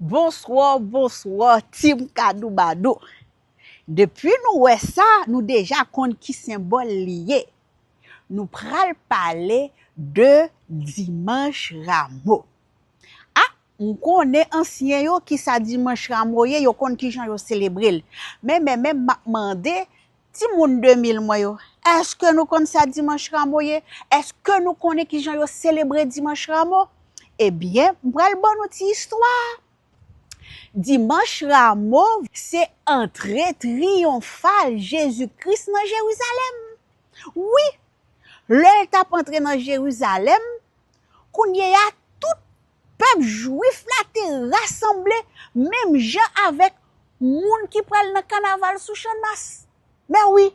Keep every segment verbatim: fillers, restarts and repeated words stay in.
Bonswa, bonswa, Team Kadoubadou. Depi nou wè sa, nou deja konn ki senbòl li ye. Nou pral pale de Dimanch Ramo. A, m konnen ansyen yo, ki sa Dimanch Ramo ye, yo konn kijan yo selebre l. Men, men, men, m ap mande, timoun de mil mwen yo, èske nou konn sa Dimanch Ramo ye? Èske nou konnen kijan yo selebre Dimanch Ramo? Ebyen, m pral ban nou ti istwa. Dimanch Ramo se antre triyonfal Jezi Kris nan Jerizalèm. Wi, lè l t ap antre nan Jerizalèm, kounye a, tout pèp jwif la te rasanble menm jan avèk moun ki pral nan kanaval sou Channmas. Men wi,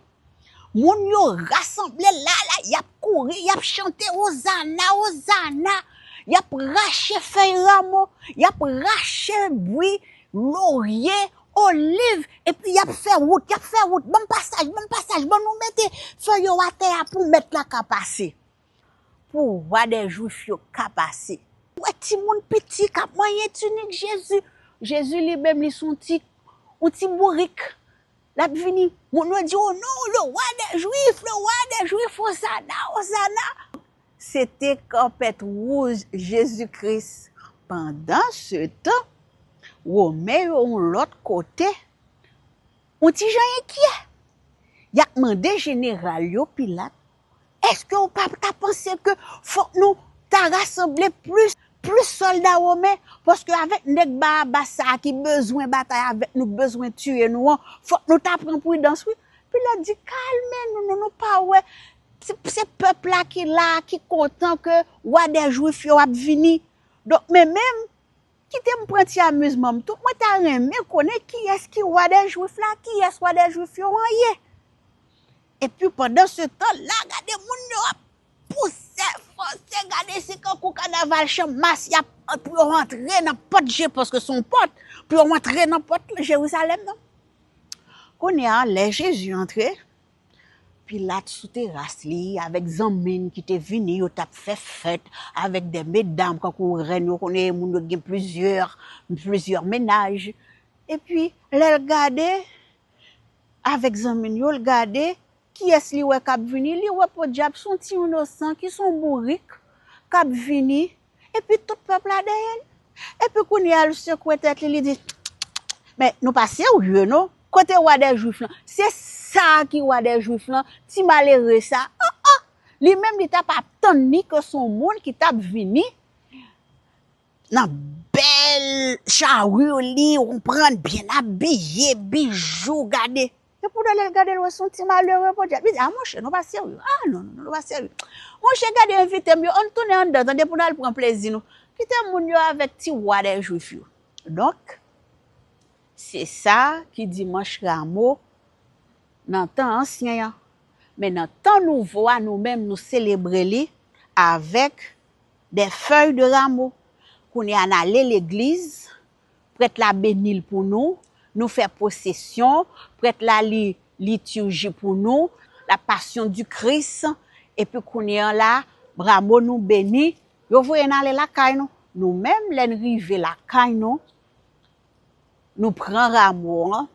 moun yo rasanble la, la, y ap kouri, y ap chante Ozana, Ozana. Y ap rache fèy ramo, y ap rache bwi lorye, oliv, epi y ap fè wout, y ap fè wout. Ban m pasaj, ban m pasaj, ban nou mete fèy yo atè a pou mèt la ka pase. Pou wa dè Jwif yo ka pase. Ou wè timoun piti k ap manyen tinik Jezi. Jezi li menm li se yon ti, yon ti bourik. L ap vini. Moun yo di, "O non, le roi des Juifs, le roi des Juifs, Ozana, Ozana." Se te kanpèt wouj Jezi Kris. Pandansetan, Women yo yon lòt kote, yon ti jan enkyè. Y ap mande jeneral yo, Pilat, èske w pa ta panse ke fòk nou ta rasanble plis, plis sòlda women? Paske avèk nèg Barabas sa a ki bezwen batay avèk nou, bezwen tiye nou an, fòk nou ta pran pridans, wi. Pilat di, "Kalme nou, nou, nou pa wè. Se, se pèp la ki la, ki kontan ke wa dè Jwif yo ap vini. Donk, men menm, kite m pran ti amizman m tou. Mwen ta renmen konnen kiyès ki wa dè Jwif la, kiyès wa dè Jwif yo an ye." Epi pandansetan, la, gade moun yo ap pouse, fòse, gade se kankou kanaval Channmas, y ap, pou yo antre nan pòt Je, paske se yon pòt, pou yo antre nan pòt Jerizalèm nan. Kounye a, lè Jezi antre, Pilat sou teras li avèk zanmi n ki te vini, yo t ap fè fèt avèk de medam, kankou rèn yo konnen moun yo gen plizyè, plizyè mennaj. Epi, lè l gade, avèk zanmi l yo, l gade, kiyès li wè k ap vini? Li wè podyab se yon ti inosan ki se yon bourik k ap vini, epi tout pèp la dèyè l. Epi kounye a, l sekwe tèt li, li di, "Men, nou pa serye, non? Kote wa dè Jwif lan? Se sa ki wa dè Jwif lan, ti malere sa. An, an! Li menm, li t ap atann li ke se yon moun ki t ap vini nan bèl chari li, ou konprann, byen abiye, bijou, gade." Epi w lè l gade l wè se yon ti malere, podyab. Li di, "A, monchè, nou pa serye. A, non, non, non, nou pa serye. Monchè, gade envite m yo, ann tounen anndan, tande, pou n al pran plezi nou. Kite moun yo avèk ti wa dè Jwif yo." Donk, se sa ki Dimanch Ramo nan tan ansyen an. Men nan tan nouvo a, nou menm, nou selebre li avèk de fèy de ramo. Kounye a, n ale legliz, prèt la beni l pou nou, nou fè pwosesyon, prèt la li litiji pou nou, la Passion du Christ, epi kounye a la, ramo nou beni, yo voye n ale lakay nou. Nou menm, lè n rive lakay nou, nou pran ramo an,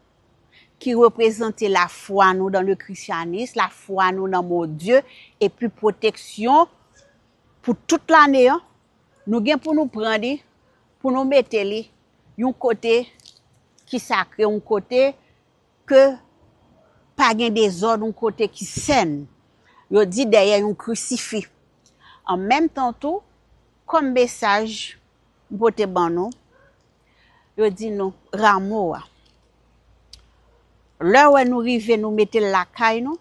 ki reprezante lafwa nou dan le christianisme, lafwa nou nan Bondye, epi pwoteksyon pou tout lane an. Nou gen pou nou pran li, pou nou mete li yon kote ki sakre, yon kote ke pa gen dezòd, yon kote ki sèn. Yo di dèyè yon krisifi. An menm tan tou, kòm mesaj m pote ban nou, yo di nou, ramo a, lè wè nou rive, nou mete l lakay nou,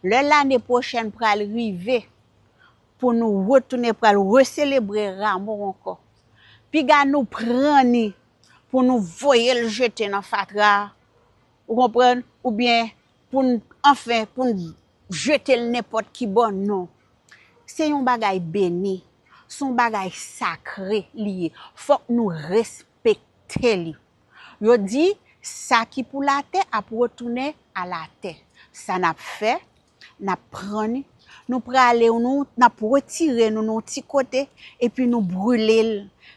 lè lane pwochèn pral rive pou nou retounen, pral reselebre ramo ankò, piga nou pran li pou nou voye l jete nan fatra, ou konprann, oubyen pou n, anfen, pou n jete l nenpòt ki bò, non. Se yon bagay beni, se yon bagay sakre li ye. Fòk nou respekte li. Yo di, sa ki pou latè ap retounen a latè. Sa n ap fè, n ap pran li, nou prale, nou, n ap retire nou nan yon ti kote, epi nou brile l,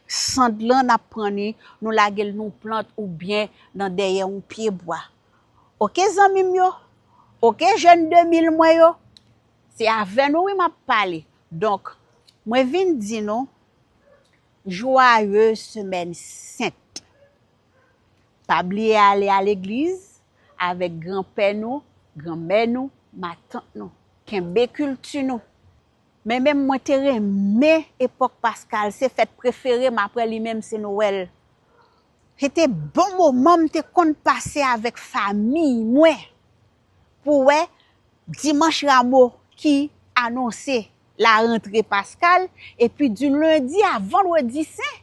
Sand lan n ap pran li, nou lage l nan yon plant oubyen nan dèyè yon pye bwa. Oke zanmi m yo, oke jèn de mil mwen yo, se avè nou wi m ap pale. Donk, mwen vin di nou, joyeuse semaine sainte. Pa bliye ale a legliz avèk granpè nou, granmè nou, matant nou. Kenbe kilti nou. Men menm mwen te renmen epòk Paskal, se fèt prefere m, apre li menm se Nwèl. Se te bon moman m te konn pase avèk fanmi mwen pou wè Dimanch Ramo ki anonse larantre Paskal, epi di lendi a vandredi sen,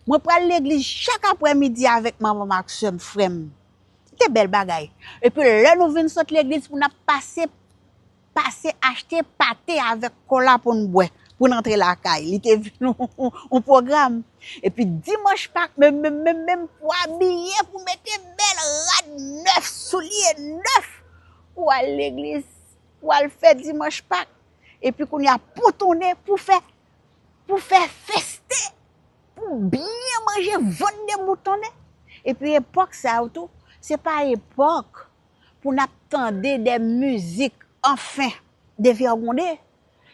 mwen pral legliz chak aprèmidi avèk manman m ak sè m, frè m. Te bèl bagay. Epi lè nou vin sot legliz pou n ap pase, pase achte pate avèk kola pou n bwè, pou n antre lakay. Li te vin yon pwogram. Epi dimanch Pak, menm, menm, menm, menm pou abiye, pou mete bèl rad nèf, soulye nèf, pou al legliz, pou al fè dimanch Pak. Epi kounye a pou tounen, pou fè, pou fè feste, pou byen manje, vann deboutone. Epi epòk sa yo tou, se pa epòk pou n ap tande de mizik, anfen, devègonde.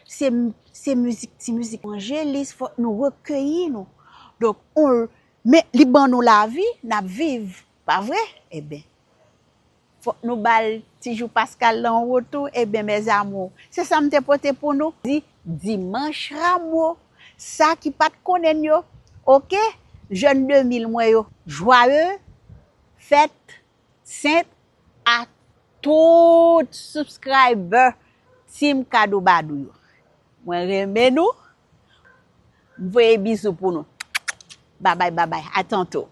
Se, se mizik, ti mizik evanjelis, fòk nou rekeyi nou. Donk, on, men li ban nou lavi, n ap viv, pa vre? Eben, fòk nou ba l ti jou Paskal la yon retou. Eben, mes amours, se sa m te pote pou nou. Di Dimanch Ramo, sa ki pa t konnen yo, oke? Jèn de mil mwen yo, joyeux fèt sent a tout subscriber Team Kado Badou yo. Mwen renmen nou. M voye bizou pou nou. Babay, babay. A tanto.